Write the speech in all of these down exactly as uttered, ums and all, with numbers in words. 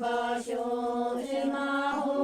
པ་ཤོག་ཨེ་མ་ཧོ།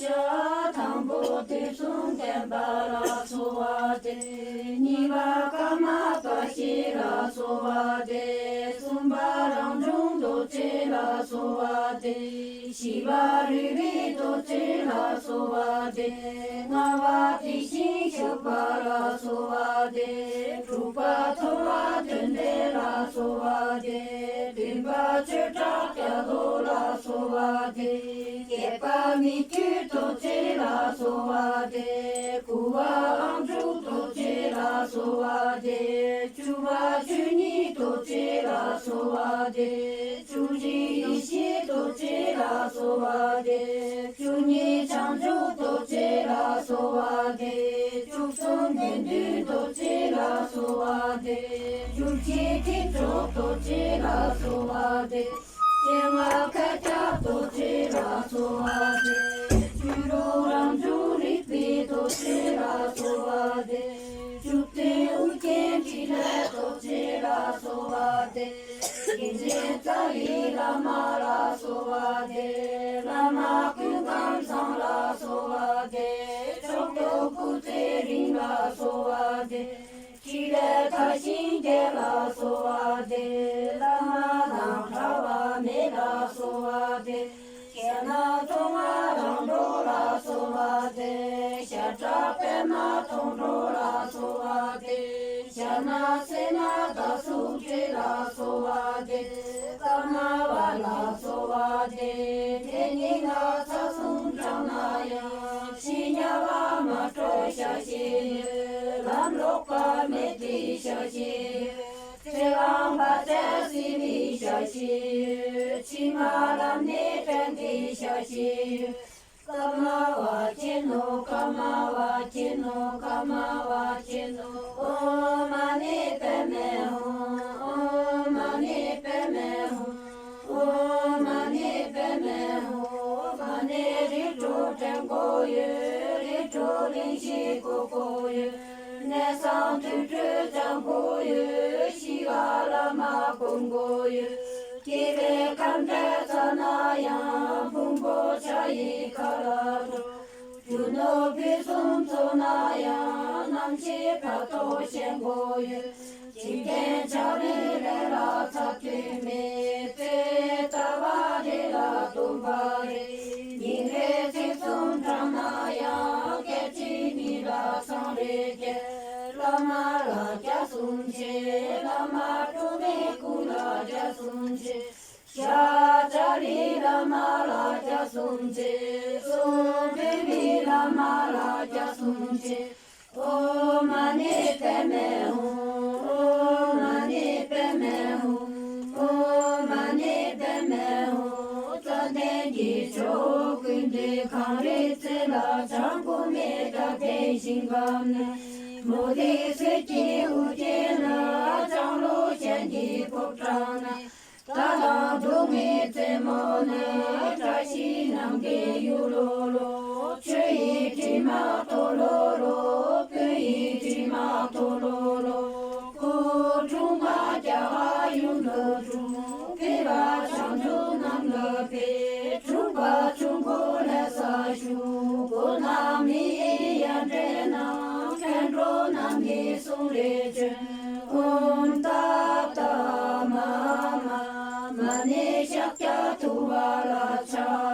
ཞག་དང་པོ་དུས་གསུམ་མཁྱེན་པ་ལ་གསོལ་བ་འདེབས། གཉིས་པ་ཀརྨ་པ་ཤེས་ལ་གསོལ་བ་འདེབས། གསུམ་པ་རང་བྱུང་རྡོ་རྗེ་ལ་གསོལ་བ་འདེབས། བཞི་པ་རིག་པའི་རྡོ་རྗེ་ལ་གསོལ་བ་འདེབས། ལྔ་པ་དེ་བཞིན་གཤེགས་པ་ལ་གསོལ་བ་འདེབས། དྲུག་པ་ཐུབ་པ་དོན་ལྡན་ལ་གསོལ་བ་འདེབས། བདུན་པ་ཆོས་གྲགས་རྒྱ་མཚོ་ལ་གསོལ་བ་འདེབས། བརྒྱད་པ་མི་བསྐྱོད་རྡོ་རྗེ་ལ་གསོལ་བ་འདེབས། དགུ་པ་དབང་ཕྱུག་རྡོ་རྗེ་ལ་གསོལ་བ་འདེབས། བཅུ་པ་ཆོས་ཉིད་རྡོ་རྗེ་ལ་གསོལ་བ་འདེབས། བཅུ་གཅིག་ཡེ་ཤེས་རྡོ་རྗེ་ལ་གསོལ་བ་འདེབས། བཅུ་གཉིས་བྱང་ཆུབ་རྡོ་རྗེ་ལ་གསོལ་བ་འདེབས། བཅུ་གསུམ་དགེ་འདུན་རྡོ་རྗེ་ལ་གསོལ་བ་འདེབས། བཅུ་བཞི་ཐེག་མཆོག་རྡོ་རྗེ་ལ་གསོལ་བ་འདེབས། བཅོ་ལྔ་མཁའ་ཁྱབ་རྡོ་རྗེ་ལ་གསོལ་བ་འདེབས། བཅུ་དྲུག་རང་བྱུང་རིག་པའི་རྡོ་རྗེ་ལ་གསོལ་བ་འདེབས། བཅུ་བདུན་ཨོ་རྒྱན་ཕྲིན་ལས་རྡོ་རྗེ་ལ་གསོལ་བ་འདེབས། དགེ་ཆེན་རྩ་བའི་བླ་མ་ལ་གསོལ་བ་འདེབས། བླ་མ་ཀུན་དགའ་བཟང་ལ་གསོལ་བ་འདེབས། མཆོག་ཏུ་སྐུ་ཚེ་རིང་ལ་གསོལ་བ་འདེབས། ཕྲིན་ལས་མཐར་ཕྱིན་རྒྱས་ལ་གསོལ་བ་འདེབས། བླ་མ་དང་བྲལ་བ་མེད་ལ་གསོལ་བ་འདེབས། ཞྭ་ནག་མཚོ་རྔ་རང་གྲོལ་ལ་གསོལ་བ་འདེབས། ཞྭ་སྒྲ་པདྨ་མཐོང་གྲོལ་ལ་གསོལ་བ་འདེབས། ཞྭ་ནག་སེར་སྣ་ཟླ་གཟུགས་སྤྲུལ་ལ་གསོལ་བ་འདེབས། ཀརྨ་པ་ལ་གསོལ་བ་འདེབས། དེ་ཉིད་ལ་ཚར་གསུམ་བགྲངས་ན་ཡང་ཕྱིས་དམྱལ་བར་མ་འགྲོ་ཞལ་བཞེས་ཡོད། ལམ་ལོག་པ་མེད་པའི་ཞལ་བཞེས་ཡོད། ཚེ་དབང་བར་ཆད་སེལ་བའི་ཞལ་བཞེས་ཡོད། ཕྱི་མ་ལམ་ནས་བྲལ་འདིའི་ཞལ་བཞེས་ཡོད། ཀརྨ་པ་མཁྱེན་ནོ། ཀརྨ་པ་མཁྱེན་ནོ། ཀརྨ་པ་མཁྱེན་ནོ། ཨོཾ་མ་ཎི་པདྨེ་ཧཱུྃ། ཨོཾ་མ་ཎི་པདྨེ་ཧཱུྃ། ཨོཾ་མ་ཎི་པདྨེ་ཧཱུྃ། མ་ཎི་རིགས་དྲུག་དྲན་དགོས་ཡོད། རིགས་དྲུག་གླེང་གཞི་དགོས་དགོས་ཡོད། གནས་བཟང་དུར་ཁྲོད་བཅང་དགོས་ཡོད། ཤི་བ་བླ་མ་སྒོམ་དགོས་ཡོད། སྐྱེ་བའི་ཁམས་བྲལ་ཚར་ན་ཡང་། ཕུང་པོ་ཆ་ཡི་ཁ་ལ་འགྲོ། རྒྱུ་ནོར་ཕུན་སུམ་ཚོགས་ན་ཡང་། རྣམ་ཤེས་ཕར་ཐོག་ཞེན་དགོས་ཡོད། འཇིག་རྟེན་ཆགས་པའི་ལས་ལ་ཚར་དུས་མེད། ཚེ་རྟག་པ་རེ་ལ་སྟོང་པ་རེ། ཉིན་རེ་ཚིག་གསུམ་བགྲངས་ན་ཡང་། སྐད་ཅིག་ཉིད་ལ་སངས་རྒྱས། བླ་མ་ལ་བརྒྱ་སུམ་ཅུ། བླ་མ་སྒྲོལ་མའི་སྐུ་ལ་བརྒྱ་སུམ་ཅུ། ཤཱཀྱ་རིའི་བླ་མ་ལ་བརྒྱ་སུམ་ཅུ། གསུང་འདུས་པའི་བླ་མ་ལ་བརྒྱ་སུམ་ཅུ། ཨོཾ་མ་ཎི་པདྨེ་ཧཱུྃ། ཨོཾ་མ་ཎི་པདྨེ་ཧཱུྃ། ཨོཾ་མ་ཎི་པདྨེ་ཧཱུྃ། བཅོམ་ལྡན་གྱི་ཆོས་ཀུན་འདུས། གངས་རིའི་རྩེ་ལ་བྱང་ཁོག་མའི་བྲག་སྟེང་ཞིང་ཁམས་ན། མུ་སྟེགས་གསེར་གྱི་དབུ་རྒྱན་ན། ལྕང་ལོ་ཤིང་གི་ཕོ་བྲང་ན། རྟ་དང་གདོང་བའི་རྩེ་མོ་ན། བཀྲ་ཤིས་སྣང་གི་གཡུ་ལོ་ལོ། ཆུ་ཡི་དྲི་མ་ཐོ་ལོ་ལོ། སྤོས་ཡི་དྲི་མ་ཐོ་ལོ་ལོ། སྐུ་འཁྲུངས་པ་རྒྱ་གར་ཡུལ་དུ་འཁྲུངས། ཕལ་པ་བྱང་ཆུབ་ལམ་ལ་ཕེབས། འཁྲུངས་པ་ཆུ་འགོ་ལྷ་ས་བཞུགས། གོ་ན་མི་ཡི་ཡར་འདྲེན་ན། མཁའ་འགྲོ་རྣམས་ཀྱི་གསུང་རེ་བྱོན། ཨོཾ་ཏདྱ་ཐཱ་མ་མ། མ་ཎི་ཤཱཀྱ་ཐུབ་པ་ལ་ཕྱག